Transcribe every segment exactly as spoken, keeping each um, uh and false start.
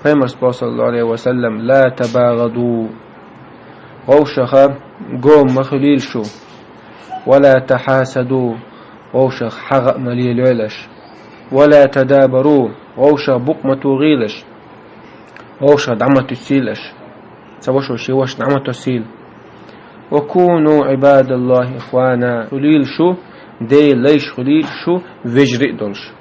Пайхамара боху, саллаллаху алейхи ва саллам: «Ла табагъаду». Вовшаха гом ма хуьлийла шу. «Ва ла тахьасаду». Вовшах хьагӀ а ма лелайойла аш. «Ва ла тадабару». Вовшах букъ ма тухийла аш. Вовшах дӀа ма туьссийла аш. Ца вашо шен ваша дӀа ма туьссийла. «Ва куну Ӏибадаллахи ихвана». Хуьлийла шу, Делан лайш хуьлийла шу, вежарий а долуш.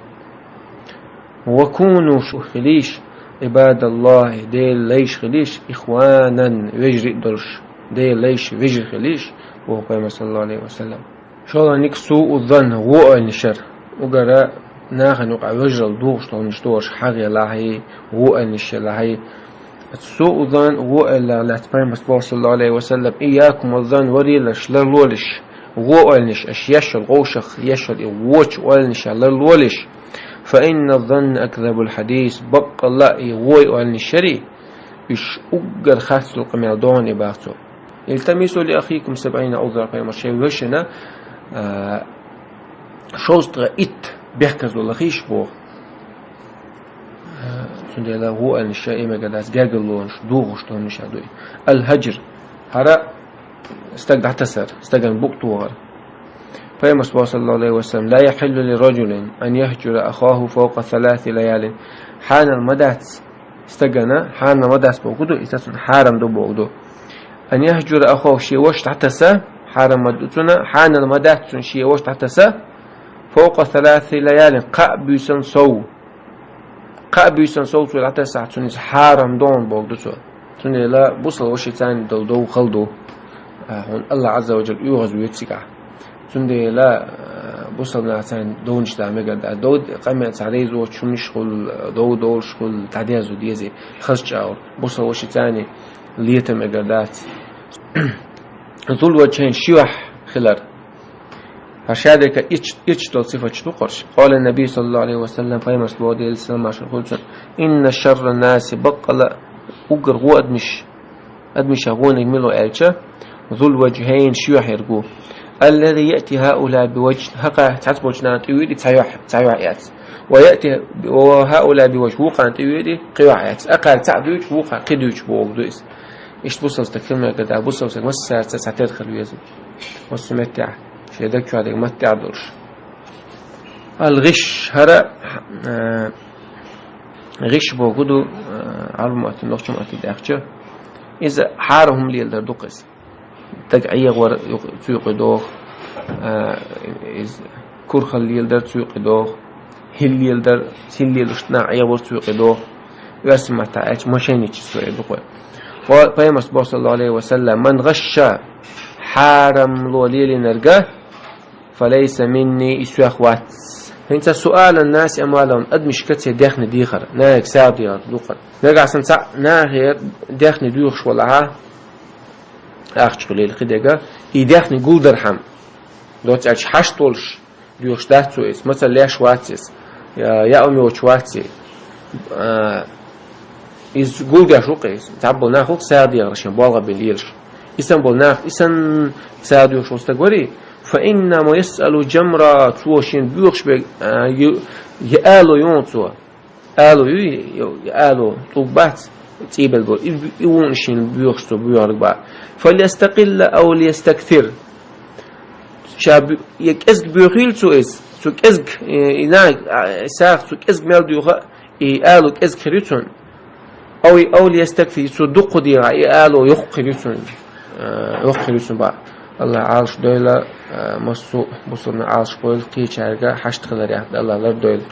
«Ва куну», шу хилийша, «Ӏибадаллахи», Делан лайш хилийша, «ихванан», вежарий а долуш, Делан лайш вежарий хилийша, боху Пайхамара, саллаллаху алейхи ва саллам. ШолгӀаниг суу занн, вон ойланаш яр. Уггара нахана юкъахь вежаралла духуш долуш долуш хьагӀ елахьий, вон ойланаш елахьий. Суу занн, вон ойланах лаьцна Пайхамара боху, саллаллаху алейхи ва саллам: «Ийякум ва занн», варелаш, ларлолаш, вон ойланаш, аша еш йолу, вовшах еш йолу и вочу ойланашех ларлолаш. «Фа инна занна акзабул хьадис», баккъалла а и вон ойланаш ярий, уьш уггар харцлуьйкъамел догӀу и, боху цо. «Илтамису ли ахикум сабъина узра», Пайхамара шайн вешина, а, шовзткъе итт бехказло лахийша боху. Цундела вон ойланаш и мегар дац, гергарлонаш, духуш долуш а дуй. Ал-хьаджр, хӀара стаг дӀатасар, стагана букъ тохар. Пайхамара боху, саллаллаху алейхи ва саллам: «Ла яхьиллу ли раджулин ан яхьджура ахаху фавкъа саласи лаялин». Хьанал ма дац стагана, хьанал ма дац боху ду, иза цунна хьарам ду боху ду. «Ан яхьджура ахаху», шен ваша дӀатаса, хьарам ма ду цунна, хьанал ма дац цунна шен ваша дӀатаса, «фавкъа саласи лаялин», кхаа буьйсан сов. Кхаа буьйсан сов цо дӀатасахь, цунна иза хьарам догӀу боху ду цо. Цундела бусалба вашица долу дов хала ду. А, хьуна АллахӀ Ӏазза ва Джалла оьгӀаз вуьйцу цигахь. Цундела, а, бусалба нахаца довнаш дан мегар дац. Дов къамел ца реза воцуш хӀуманаш хуьлу, дов долуш хуьлу, дӀадерзо дезий, хаза чӀагӀо. Бусалба вашица лета мегар дац. Зулваджхайн ши юьхь хилар. ХӀара шадерг а ирча, ирча долу сифаташ ду кхуьш. Къала Наби, саллаллаху алейхи ва саллам, Пайхамара боху, Делан салам-маршалла хуьлда цунна: «Инна шарра наси», баккъалла а уггар вон адамаш, адамашех вониг мила ву аьлча, «зулваджхайн», ши юьхь ерг ву. «Аллази яъти хаула биваджх», хӀокхарах цхьацца болчу нахана тӀе воьду цхьа юьхь, цхьа юьхь эцна. «Ва яъти, ва хаула биваджх», вукхарна тӀе воьду кхин юьхь эцна. Кхарах цхьаъ дуьйцуш, вукхарах кхин дуьйцуш боху ду иза. Иштта бусалба стаг хила мегар дац, бусалба стаг массаьрца цхьатерра хила веза. Массо а меттехь, шен даг чохь дерг маттехь долуш. Ал-гӀиш, хӀара, э, гӀиш боху ду, э, Ӏарбойн маттахь, нохчийн маттахь даьхча, иза хьарам хӀума леладар ду-кх иза. Даг Ӏехавар цу юкъе догӀу, э, иза курхалла леладар цу юкъе догӀу, хӀилла леладар, хӀилла лелош нах Ӏехавар цу юкъе догӀу. Оьрсийн маттахь аьлча, мошенничество эр ду-кх вай. Пайхамара боху, саллаллаху алейхи ва саллам: «Ман гӀашша», хьарамло лелийнарг, «фа лайса минни», и соьх вац. ХӀинца суалун наси амвалахум, адамашка церан даьхни дехар, нахе сагӀа дехар ду-кх. Нагахь санна цхьаъ нахера даьхни доьхуш велахь, ахча хуьлийла кхидерг, и даьхни гулдархьама, доцца аьлча, хьашт волуш доьхуш дац цо иза, мацалла леш вац иза, я, яа йоцуш вац иза. А, иза гулдеш ву-кх иза. Цхьаболу нах ву-кх сагӀа дехар шен болх бина лелаш. И санна болу нах, и санна сагӀа доьхуш волу стаг варий, «фа иннама ясъалу джамра», цо шена боьхуш берг, а, ю-, я ало йону цо. Ало ю, я, я ало, тӀулг бац, цӀийбелла болу. И, и вуно шена боьхуш цо боьхург боху. «Фальястакъилла ау лиястаксир». Ша бу-, я кӀезиг боьхийла цо иза, цо кӀезиг, э, и на, а, сагӀа цо кӀезиг мел доьху, и ало кӀезиг хир ю цунна. Ау, ау лиястаксир, цо дукха дехахь, и ало йоккха хир ю цунна. Э, йоккха хир ю цунна боху. АллахӀа Ӏалашдойла, э, массо а бусалба нах Ӏалашбойла, кхечаьрга хьашт хиларехь АллахӀа лардойла.